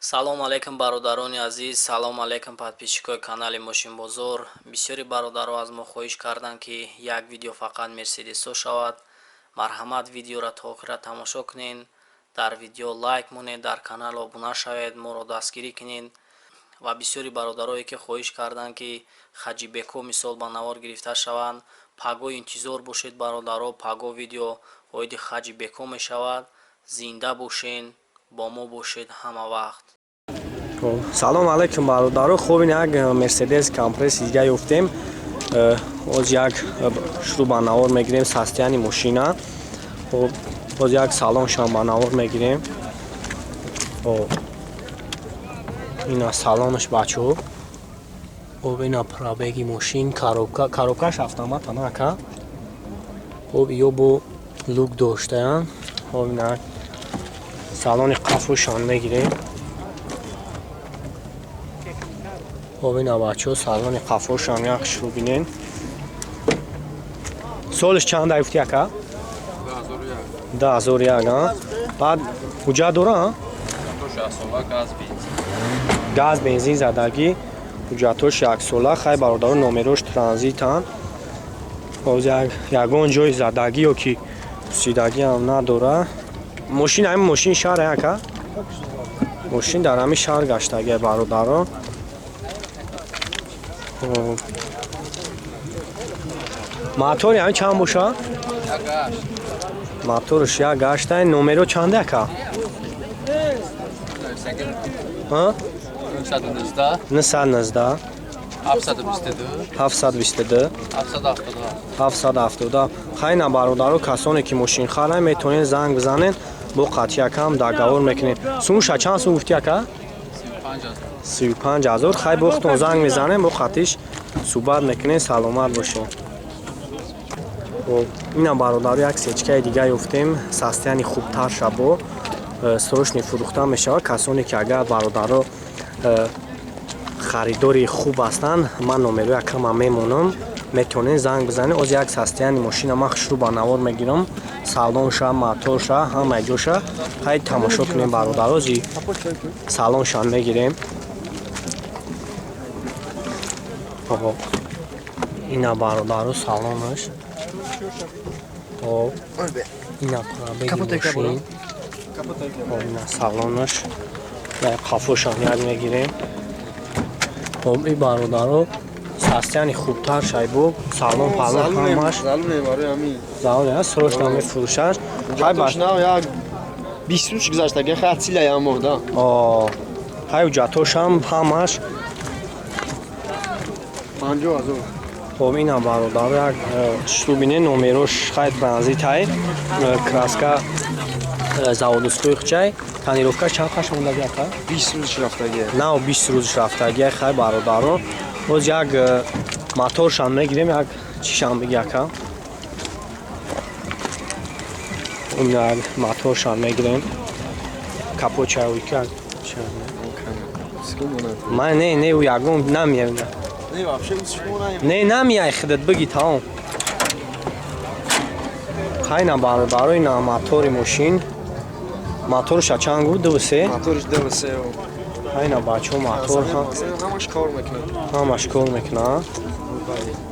Салом алейкум, бародарони азиз, салом алейкум, подписчикои канали Мошинбозор. Бисёри бародаро аз мо хоҳиш карданд, ки як видео фақат Мерседесо шавад. Марҳамат, видеоро то охира тамошо кунед, дар видео лайк монед, дар канал обуна шавед, моро дастгирӣ кунед. Ва бисёри бародарое, ки хоҳиш карданд, ки Хаҷибеко мисол ба навор гирифта шаванд, паго интизор бошед, бародаро, паго видео оиди Хаҷибеко мешавад. Зинда бошен, бо мо бошед ҳама вақт. Салом алейкум, бародаро. Хуб, ин як Мерседес Компресс дига ёфтем. Оз як шурӯъ ба навор мегирем состояни мошина. Хуб, боз як салоншам ба навор мегирем. Хуб, ина салонаш, бачаҳо. Хуб, ина пробеги мошин, коробка, коробкаш автомат ана, ака. Хуб, ё бо люк доштаянд. Хуб, ина салони қафошон мегирем. Хуб, ина, бачаҳо, салони қафошам як шурӯъ бинен. Солиш чанд гуфти, ака? 2001. А баъд ҳуҷҷат дора? Газ бензин задагӣ, ҳуҷҷатош яксола. Хай, бародаро, номерош транзитанд. Боз ягон ҷои задагӣ ё ки пусидагӣ ҳам надора мошин. Ҳамин мошин шаҳр, ака, мошин дар ҳамин шаҳр гаштагӣ, бародаро. Мотори ҳамин чанд боша? Моторш як гашта. Номеро чанде, ака? 919 722 770. Хайна, бародаро, касоне ки мошинхаранд, метавонед занг бизанед, бо қатъиякам договор мекунед. Сумуша чанд сум гуфти, ака? 35 000. Хай, бо худтон занг мезанем, бо қатиш суҳбат мекунем. Саломат бошед. Инам, бародаро, як сечкаи дига ёфтем, состояни хубтар шабо, срочный фурӯхта мешавад. Касоне ки агар, бародаро, харидори хуб ҳастанд, ман номерои акама мемонам, метавонед занг бизанед. Оз як состояни мошина ман хушрӯ ба навор мегирам, салонша, моторша, ҳамаи ҷоша. Хай, тамошо кунем, бародаро, ози салоншам мегирем. Ина, бародаро, салонаш. Ина пробеги мошин, ина салонаш, қафошам як мегирем. Хоб, и бародаро, состояни хубтар шайбо, салон палон ҳамаш залон, срочно мефурӯшаш. 20 рӯз гузаштаги, хай, сила ям моҳда. Хай, ҳуҷҷатошам ҳамаш. 50 000. Хоб, ина, бародаро, як шурӯъ бинед, номерош хай транзитай, краска заводской хчай, тонировкаш чанд қаш мондаги, ака? 20 рӯзш рафтаги. Нав 20 рӯзш рафтаги. Хай, бародаро, боз як моторшам мегирем, як чишам биги, ака. Як моторшам мегирем, капоча. Ман не, не, ягон намия. Не, намияй, худат биги, тамом. Хайна, бародаро, ина мотори мошин. Моторша чанд гуфт? Ду се? Моторш ду се. Хайна, бачаҳо, мотор ҳамаш кор мекунад. Ҳамаш кор мекунад.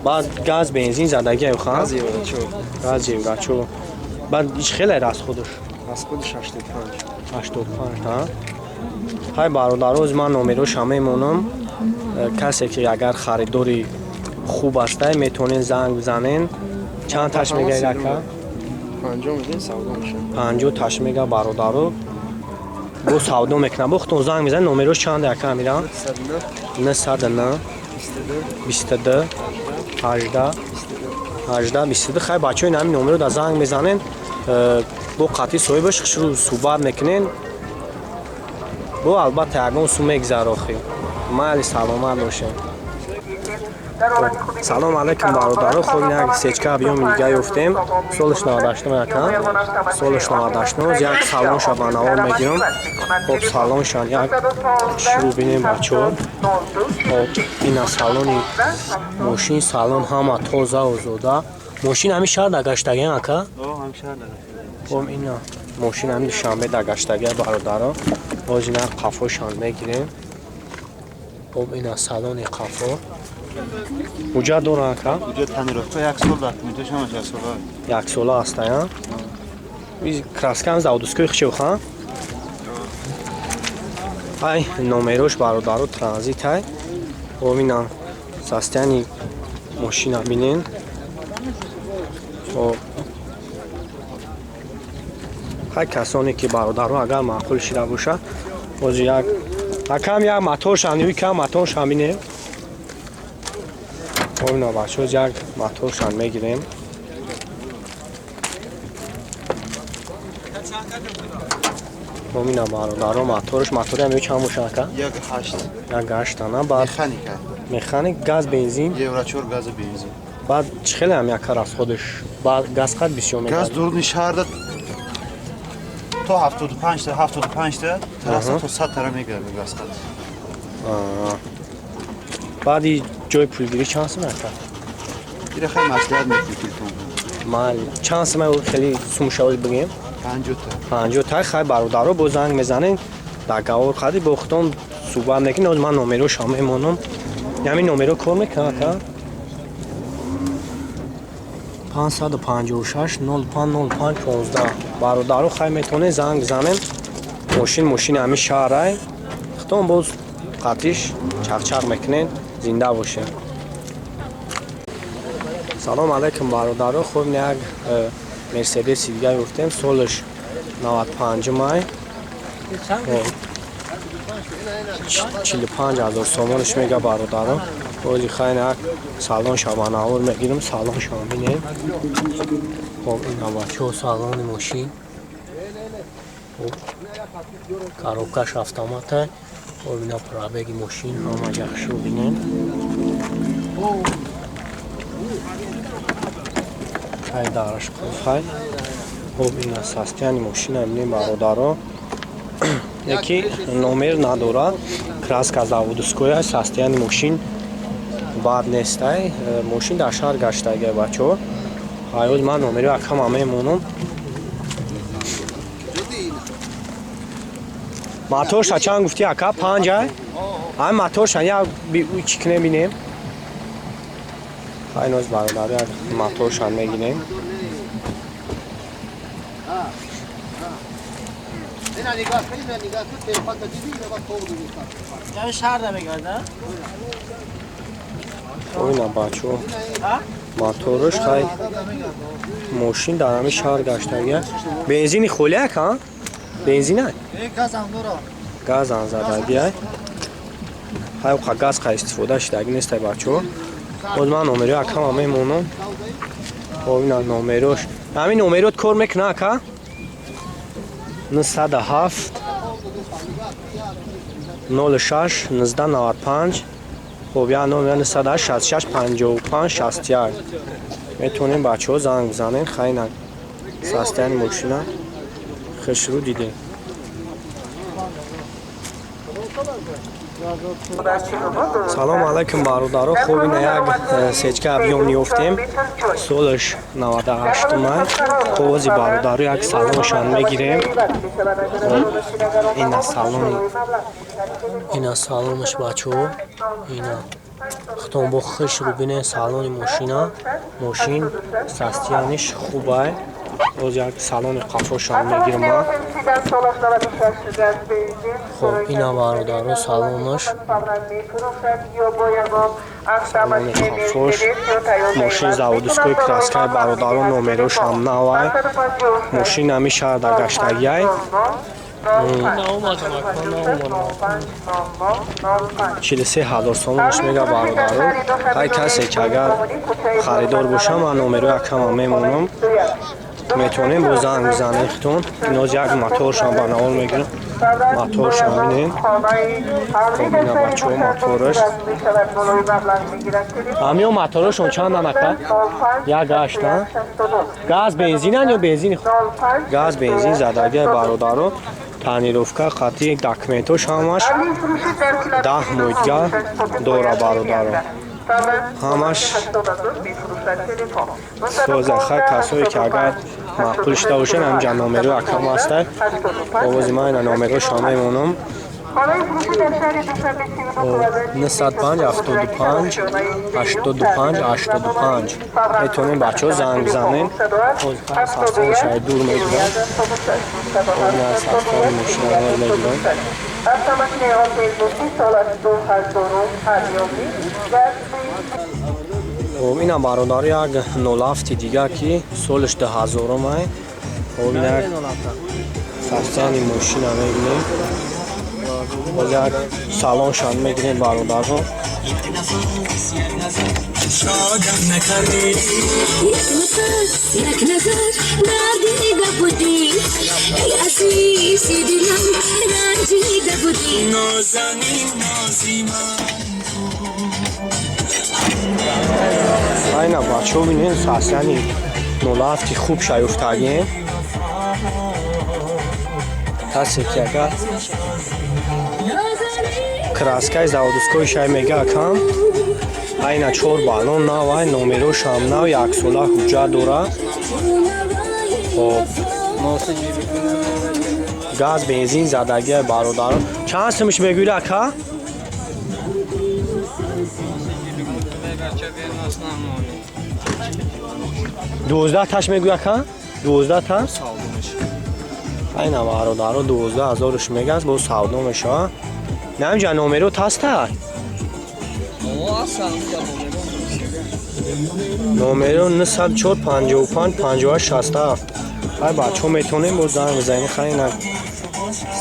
Баъд газ бензин задаги ха? Газ еврочо. Газ еврочо. Баъд ич хеле расходаш? Расходаш 85. 85, ҳа. Хай, бародаро, ман номероша мемонам. Касе ки агар харидори хуб ҳастай, метавонед занг бизанен. Чанд таш мегаед, ака? 50 мегӯем, савдо мешавад. 50 таш мега, бародаро, бо савдо мекунам. Бо худтон занг мезанед. Номерош чанде, ака, амира? 909 22 18 18 22. Хай, бачаҳои, ҳамин номеро да занг мезанед, бо қатъи соҳибаш шурӯъ суҳбат мекунед. Бо албатта ягон сум мегзара охи. Майли, саломат бошед. Салом алейкум, бародаро. Хоб, як сечка объёми дига ёфтем, солаш 98, ака, солаш 98. Як салонша ба навор мегирам. Хоб, салоншан як шурӯъ бинем, бачаҳо. Хоб, ина салони мошин, салон ҳама тоза, озода. Мошин ҳамин шаҳр дагаштагиам, ака? Хоб, ина мошин ҳамин Душанбе дагаштагия, бародаро. Боз ина қафошон мегирем. Хоб, ина салони қафо. Ҳуҷҷат доранд, ака? Ҳуҷҷат, тонировка як сол, документаш ҳамаш як сола. Як сола ҳастая. Краскам заводской хчеха. Ай, номерош, бародаро, транзит ай. Хоб, ина состояние мошина бинен. Хоб, хай, касоне ки, бародаро, агар маъқул шида бошад, боз як акам як моторшам кам моторшам бинем. Хоб, ина, бачаҳо, як моторшам мегирем. Хоб, ина, бародаро, моторш, моториам ё чанд бошад, ака? Як ҳашт. Як ҳаштана. Баъд Механика. Механик, газ, бензин? Евро 4, газу бензин. Баъд чӣ хеле ҳам яка расходш, баъд газ қад бисёр Газ мегардад? Дуруни шаҳрда то 75 та, 75 та трасса то 100 тара мегардад газ қад. Баъди ҷои пулгирӣ чанд сум, ака? Ира хай маслиҳат мекунӣ телефон. Мал чанд сум хеле сумшавоз бигем? 50 та. 50 та. Хай, бародаро, бо занг мезанем, договор қади бо худтон суҳбат мекунем. Ҳозир ман номерошам мемонам. Ҳамин номеро кор мекунад, ака? 556 05 05 15. Бародаро, хай, метавонед занг бизанем. Мошин, мошини ҳамин шаҳрай, худтон боз қатиш чақчақ мекунед. Зинда бошед. Салом алайкум, бародаро. Хуб, як мерседеси дига гуфтем, солаш 95 май, 45 000 сомонаш мега, бародаро. Бози, хайн, як салон шабанавор мегирам, салон шава бинем. Хоб, ина, бачаҳо, салони мошин. Хоб, коробкаш автомата. Хоб, ина пробеги мошин ҳама яхшо бинем. Хай, дараш қулфай. Хоб, ина состояние мошина бинем, бародаро. Яки номер надорад, краска заводскоя, состояние мошин бад нестай. Мошин дар шаҳр гаштагия, бачаҳо. Ҳайоз ман номери акама мемонам. Моторша чанд гуфтӣ, ака? Панҷа? Ай, моторша як чӣ кунем, бинем. Хай, ноз, бародар, як моторша мегирем. اینا نگاه کن، اینا نگاه کن، تلفن دیدی، اینا با تو یعنی شهر نمیگرده. Ина, бачаҳо, моторш. Хай, мошин дар ҳамин шаҳр гаштагия. Бензини холияк, а бензина газам задагия. Хай, уқа газ қа истифода шидаги нестай, бачаҳо. Боз ман номеро акама мемонам. Хоб, ина номерош. Ҳамин номерот кор мекуна, ака? 907 06 19 95. Хоб, як номер 966 55 61. Метавонем, бачаҳо, занг бизанем. Хайна, состояние мошина хушрӯ дидем. Салом алайкум, бародаро. Хоб, ина як сечка объём ёфтем, солаш 98 май. Хоб, ози, бародаро, як салоншан мегирем. Ина салони, ина салонаш, бачаҳо. Ина худтон бо хушрӯ бинед салони мошина. Мошин состояниш хубай. Боз як салони қафошон мегирам ман. Хоб, ина, бародаро, салонаш, салони қафош. Мошин заводской краскаи, бародаро, номерошам навай. Мошин ҳами шаҳрда гаштагиай. 43 000 сомонаш мега, бародаро. Ҳар касе ки агар харидор боша, ман номерои акама мемонам, метавонем бо занг бизанем хитон. Иноз як моторшам ба навор мегирам, моторшам бинем. Хоб, ина, бачаҳо, мотораш. Ҳамиё моторашон чандан, ака? Як ҳашта. Газ бензинан ё бензини? Газ бензин задагия, бародаро. Тонировка қатъи документош ҳамаш 10 моҳига дора, бародаро, ҳамаш соза. Хай, касое ки агар Маъқул шуда бошад, ҳамҷа номеро акам ҳаста. Овози ман ина номерошам мемонам. 905 75 85 85. Метавонем бачаҳо занг бизанем. Сафтани дур мегирам. Сафтани мошинаро мегирам. Инам бародари як 07 дига ки солаш 2000 ай. Хоб як сафтани мошина мебинем. Боз як салоншан мегирем бародарҳо. Як назар надида будӣ, эй азизи дилам, ранҷида будӣ. Айна бачаҳо бинед, сасяни 07 хуб шаюфтагием. Касе ки агар краскаи заводской шай мега акам, айна 4 баллон нав, ай номерошам нав, яксола ҳуҷҷат дора. Хоб газ бензин задагия бародарон. Чанд сумш мегӯед ака? 12 таш мегӯй ака? 12 та? Айна бародаро 12 ҳазорш мегаст, боз савдо мешавад. Намҷа номерот ҳаста? Номеро 904 55 58 67. Ай бачаҳо метавонем боз занг бизанем. Хайна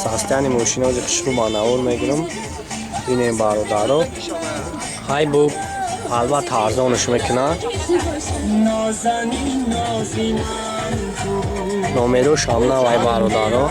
састяни мошинози хушрӯ ба навор мегирам. Бинем бародаро. Ҳай бо албатта арзонаш мекунад. Номерошам нав ай бародаро.